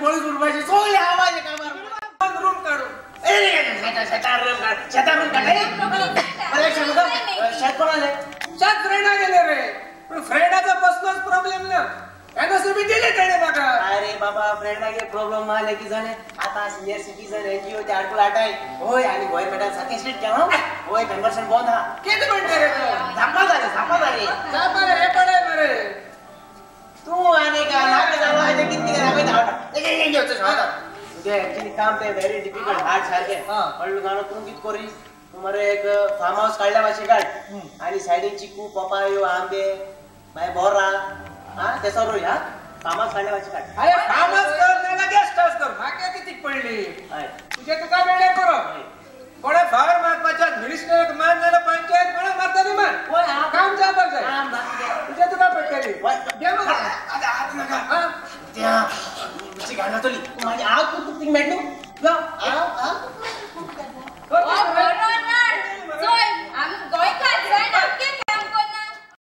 पळूस उडपाची सोय हा माझ्या कामार रूम काढू शेतार रूम काढ शेतार रूम काढ बरं एक सांगू का शेत कोणाले शेत फ्रेंडा गेले रे पण फ्रेंडाचा बसलोच प्रॉब्लेम ना एनओसी बी दिले त्याने म्हाका. अरे बाबा फ्रेंडागे प्रॉब्लेम आले की जाणे आता सिनियर सिटीजन एनजीओ ते आडकुळ आटाय होय आणि गव्हर्नमेंटान सारखे स्ट्रीट केला होय कन्वर्शन बंद हा किती म्हणते रे झापा झाले झापा झाले झापा रे पडे मरे तू आणि का नाक झालो आहे किती का धावटा एनजीओचं तुझे ऍक्च्युली काम ते व्हेरी डिफिकल्ट हार्ड सारखे पण गाणं तू कित करी तू मरे एक फार्म हाऊस काढल्या मातशें काढ आणि सायडीन चिकू पपायो आंबे मागीर बोरां हा ते सर्व हा फार्म हाऊस काढल्या मातशें काढ. अरे फार्म हाऊस कर नाल्यार गेस्ट हाऊस कर म्हाका कितीक पडली तुझे तुका मेळ्ळें बरो कोणे फार मारपाच्या मिनिस्टराक मान नाल्यार पंचायत कोणा मारतली मान काम जावपाक जाय तुझे तुका पडटली घे मगो नाका त्या गाणं तोली माझी आग खूप मेळटली.